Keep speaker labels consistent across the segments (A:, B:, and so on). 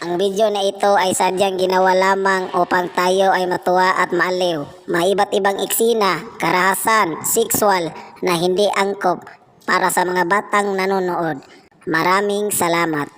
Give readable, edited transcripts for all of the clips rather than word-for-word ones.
A: Ang video na ito ay sadyang ginawa lamang upang tayo ay matuwa at maaliw. May iba't ibang eksena, karahasan, sexual na hindi angkop para sa mga batang nanonood. Maraming salamat.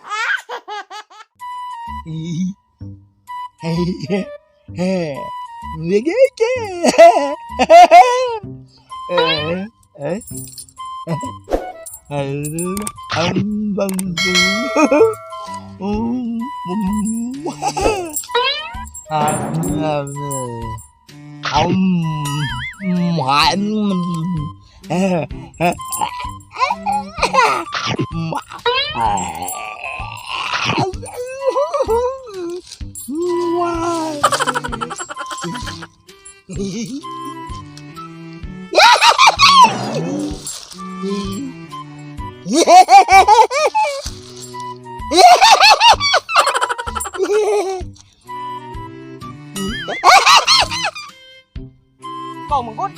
B: Ikaw manggod.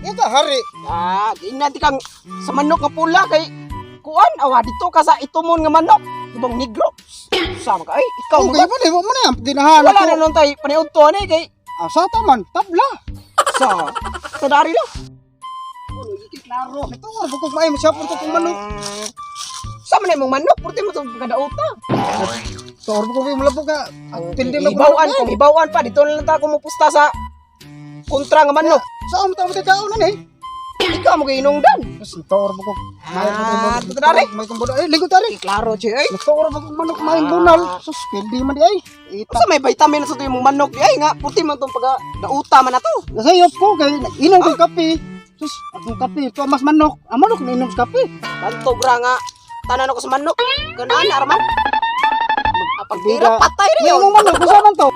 C: Ika hari.
B: Ah, giingnan ti kang sa manok nga pula kay kuan awa dito ka sa itumon nga manok. Ibang negro. Sama ka ay ikaw
C: Okay
B: manggod.
C: ba di mo man yan ginahanap
B: Wala
C: ko.
B: na nun tay paniudto ani kay
C: Ah, sa taman tabla.
B: sa sa dari lang. Ano iki klaro.
C: Ito war bukog maay masyapon to kung manok.
B: Sa man imong manok purti mo tong kadauta.
C: Tuor bukog yung malabog ka.
B: Ang
C: Pindi na
B: hibawan kung hibawan pa dito na lang ta kumupusta sa kontra nga manok.
C: Sa amo ta mo kaon eh.
B: Ikaw mo giinungdan.
C: Mas tuor bukog. May
B: Ah, ito dari.
C: May kumbod. Eh, lingkod dari.
B: Klaro che ay.
C: Tuor bukog manok may bunal. Sus, pindi man di ay. Ita.
B: Sa may vitamin sa imong manok di ay nga puti man tong pagka dauta man ato.
C: Nasayop ko kay inom kong kape. Sus, akong kape to mas manok. Ang manok na inom sa kape.
B: Bantog ra nga tanan ako sa manok. Kanaan arman. Pagtira patay ra
C: May
B: yun.
C: imong manok usa man to.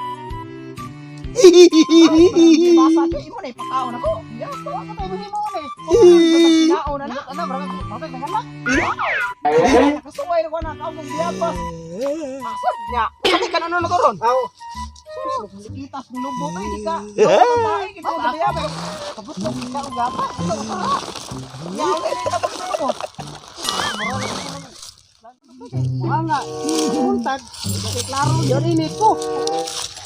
B: Basa ko imo na ipakaon ako. Ya,
C: Ako tayo mahimo ni.
B: Kinaon na na.
C: Ana, barang patay na anak.
B: Nakasuway na ko na kaon kong biyabas. Asad niya. Sakit ka na nun na to ron.
C: Aw.
B: Kita sa lubo kay di ka. Patay ka sa biyabas.
C: Kabot mo ka og gapa.
B: Ya, ulit ka pa mo.
C: Mukha nga, buntag.
B: Klaro
C: Yun ini ko.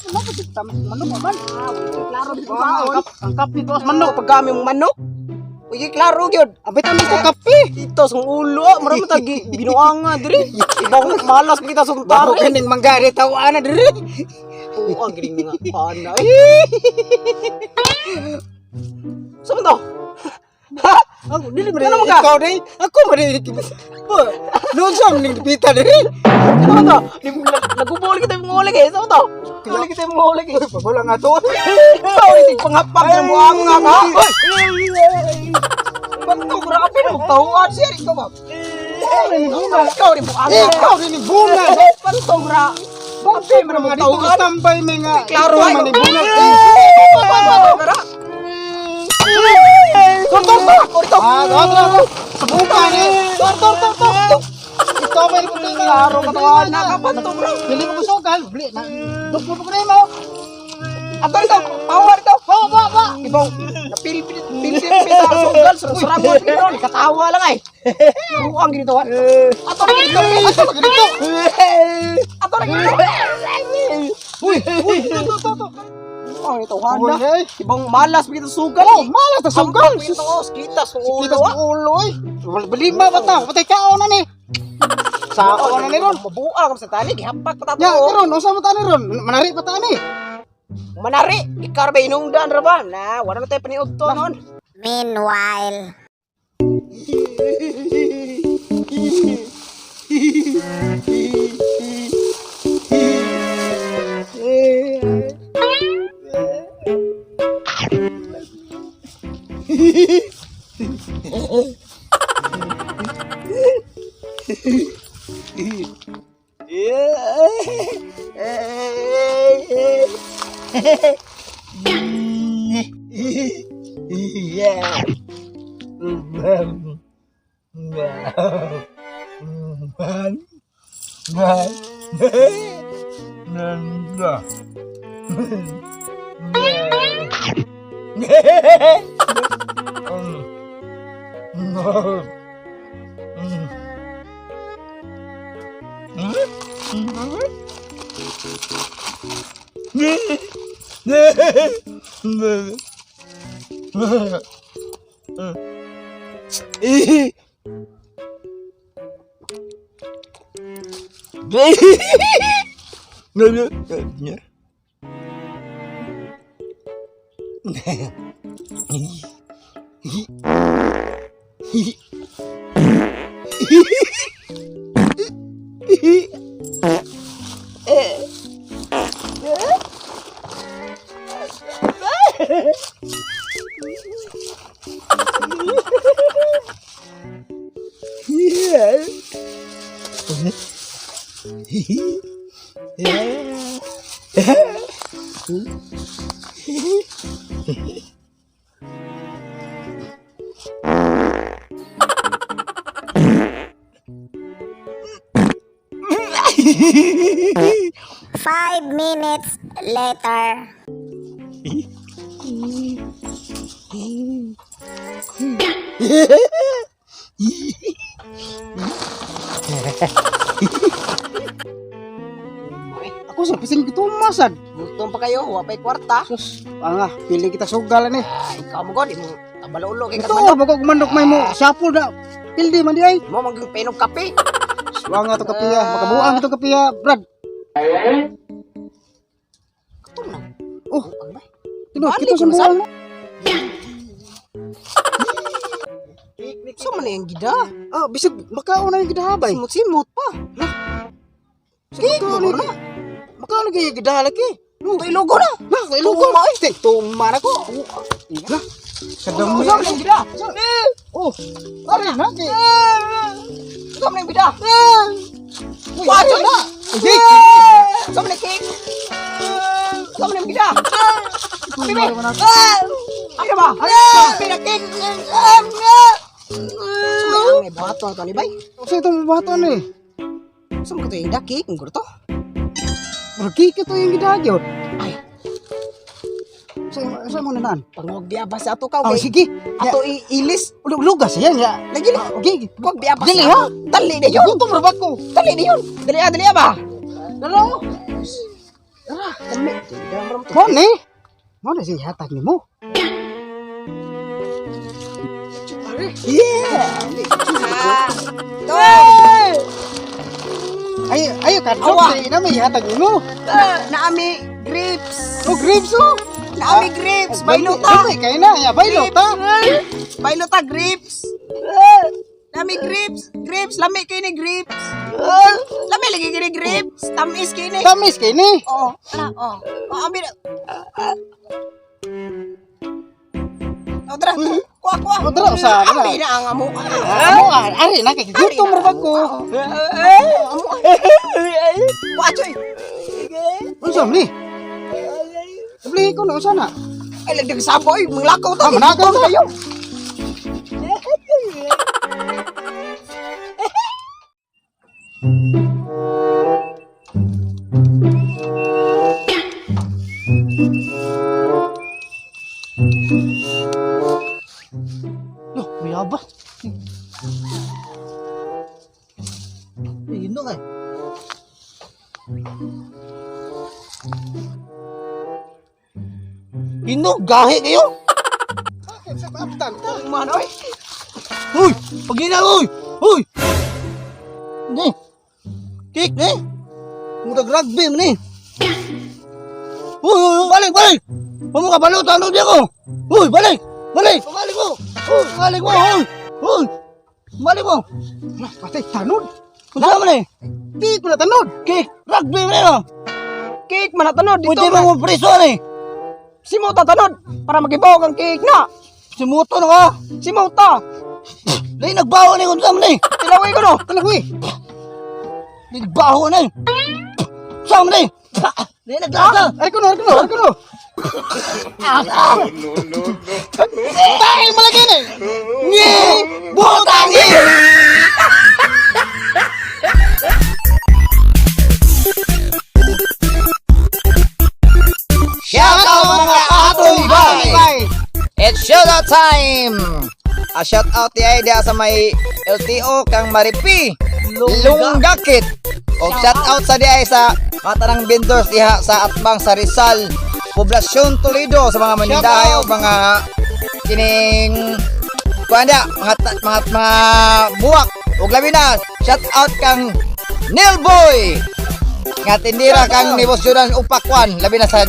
C: Ano ba kita manok man?
B: Klaro dito
C: Ang
B: sa
C: ang kape to as
B: manok
C: manok.
B: pagkami mong manok. Uy, klaro gyud.
C: Ang vitamin sa kape.
B: Dito sa ulo, ah, marami tag binuanga diri. Ibang malas kita sa
C: Baro
B: tare.
C: kining manggari tawaan na diri.
B: Oo, ang gining nga pana. Eh. Saan to? Ha?
C: Ako dili man
B: Ano man ka?
C: ikaw dai. Ako man dili. Bo, noon sa ning dipita diri.
B: Ano man to? Nagubol kita yung ulig eh. Saan to? Nagubol kita yung ulig eh.
C: Wala nga to.
B: Sorry, tig panghapak ng buang nga ka. Oy! Bantog ra ka pinong tahuan siya ikaw ba? Ikaw rin buang.
C: Ikaw rin bunga.
B: Bantog ra.
C: Bakit man mga dito tambay may nga.
B: Klaro ay.
C: man ni bunga.
B: Bantog ra. Tor tor tor. Tor
C: Ah, tor tor. Sa bunga ni. Tor tor tor tor. Ito may problema.
B: Klaro ka tawahan na ka bantog ra.
C: Dili mo kusugal, bli na. Dukmo ko nimo.
B: Ato rito, tawa rito.
C: Ba ba ba.
B: Ibang napilpil pilpil sa sugal sarap mo dito, katawa lang ay. Buang ginito. Ato na ginito.
C: Ato na ganito.
B: Ato na ginito.
C: Uy, uy, to to to.
B: Oh, ito hana.
C: Uy,
B: Ibang malas kita sugal.
C: Oh, malas ta sugal.
B: Ito kita sa ulo.
C: Kita sa ulo eh. Balima ba ta? Patay kaon na ni. Sao na ni ron.
B: Mabuang sa tani gihapak pa
C: Ya,
B: tato.
C: ron, unsa mo ta ni ron? Manari pa ta ni.
B: Manari, ikaw ba inungdan ra ba? Na, wala na tayo paniudto noon.
A: Meanwhile, 5 minutes later.
C: Ako sa pising gitumasan.
B: Gutom pa kayo, wa pa'y kwarta.
C: Sus, anga, pili kita sugal ani.
B: Ay, ikaw mo god, imong tabalulo kay
C: Ito,
B: kagmanok.
C: bago gumandok may mo. Shuffle na. Pildi man di ay.
B: Mo magyung penog kape.
C: Suwanga to kapiya, makabuang to kapiya, Brad.
B: Gutom na.
C: Oh,
B: Ang bay.
C: tino,
B: Balik
C: kito sa
B: mo,
C: buang.
B: Sa man ang gida?
C: Ah, bisag makaon na yung gidahabay.
B: Simot-simot pa.
C: Bisag
B: Cake
C: makaon
B: mo
C: na. Makaon na yung gidahalaki.
B: No, ilogo na.
C: Na, ilugo.
B: Tuma, eh.
C: Te, tuma na ko. Na, sa damo.
B: Sa man ang gida?
C: Oh, are na kay.
B: Sa man ang gida?
C: Uy,
B: Wa,
C: are
B: choy.
C: na. Uy,
B: Sa man ang cake? Sa man ang gida?
C: tuma naman ako.
B: Ano ba? Pina cake. Sa may ang buhaton to ni bay.
C: Sa itong buhaton eh.
B: Sa man ko to yung gida cake nguro to.
C: Bergi ka to yung gidahagyo.
B: Ay,
C: Sa mo nanaan?
B: pangwag biabas sa ato ka
C: Oh,
B: okay.
C: sige.
B: Ato iilis.
C: Lugas yan ya.
B: Lagi na.
C: Okay.
B: Wag biabas.
C: Dili
B: sa
C: ha.
B: ato. Dali na yun.
C: Gutom ra ba ko?
B: Dali na yun. Dali ah, dali ah ba?
C: Dalo.
B: Tara, kami. Gida mo to.
C: Mo ni. Mo na siya hatag nimo.
B: Yeah.
C: Ay ayo ka
B: Awa.
C: na may hatag nimo.
B: Naami grapes.
C: Oh, grapes oh.
B: Naami grapes. Bailo ta.
C: Dami kay na ya bailo ta.
B: Bailo ta grapes. Naami grapes. Grapes lami kay ni grapes. Lami lagi kini grapes. Tamis kay ni.
C: Tamis kay ni.
B: Oh, ana oh. Oh, ambil. Oh, tara. Kuha, kuha.
C: Oh, tara, usaha na.
B: Ambil na ang amo.
C: Amo ari na kay gutom ra ba ko.
B: Amo. Kuha, choy.
C: Unsa man ni? Bli ko na unsa na?
B: Ay, lagdag sabo, oy. Manglakaw ta.
C: Ah, manakaw ta.
B: Kayo.
C: Loh, mayaba. Ino kay.
D: Ino, gahi kayo.
C: Bakit sa maabtan ta?
B: Man, oy.
D: Uy, pagina, uy. Uy. Ni. Kick ni. Murag rugby man ni. Uy, uy, uy, balik, balik. Pamo ka balot ano di ako. Uy, balik. Balik, balik mo. Uy, balik mo, uy. Uy. Balik mo.
C: Lah, patay tanod.
D: Unsa man ni?
C: Di ko na tanod.
D: Kick, rugby man ni. Oh.
B: Cake man na tanod dito.
D: Pwede ba mo preso ni?
B: Si Mota tanod para magibaw ang cake na.
D: Simuto na ka.
B: Si Mota.
D: Dai nagbaho ni unsa man ni?
B: Tilawi ko no.
C: Talagoy.
D: Nagbaho ni. Unsa man ni? Dai naglasa.
C: Ari ko no, ari ko no, ari ko no. Tayo malaki ni.
D: Nye! Butang eh!
E: Shout out mga katoy bay!
C: Bye.
E: It's shout out time! A shout out di ay diha sa may LTO kang Maripi, Lunggakit. Og shout out sa diay sa mga tanang vendors diha sa Atbang sa Rizal, Poblasyon Toledo, sa mga manindahay o mga kining kuan dia, mga mga buwak. Ug labi na shout out kang Neil Boy nga tindira kang ni Boss Jonas Upakwan, labi na sa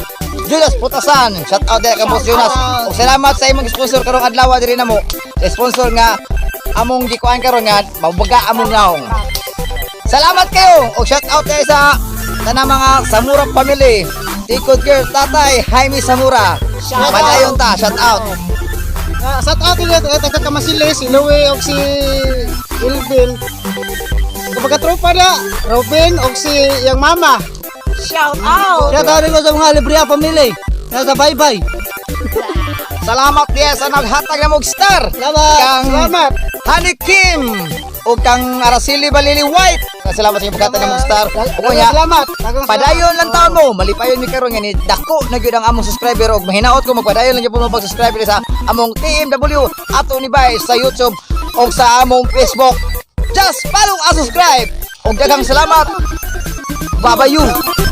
E: Jonas Putasan. Shout out diha kang Boss Jonas. Ug salamat sa imong sponsor karong adlaw diri namo, sa sponsor nga among gikuan karon nga mabaga among naong. Salamat kayo. Og shout out kayo sa tanang mga Samura family. Tikod girl, Tatay Jaime Samura. Padayon ta, shout out.
C: Ah, shout out ulit taga Kamasili, si Louie og si Ilvin. Kumbaga tropa na, Robin og si yang mama.
B: Shout out.
D: Shout out ko sa mga Libria family. Nasa bye-bye.
E: Salamat diya sa naghatag na mog star.
D: Salamat.
E: Kang
C: Salamat.
E: Honey Kim o kang Araceli Balili White. Salamat sa inyong paghatag ng mog star. Ug unya,
C: Salamat. Daghang salamat.
E: padayon lang taon mo, malipayon mi karon nga ni dako na gyud ang among subscriber og mahinaot ko magpadayon lang gyud mo pag-subscribe sa among TMW Ato ni Bay sa YouTube og sa among Facebook. Just follow and subscribe. Og daghang salamat. Babayu.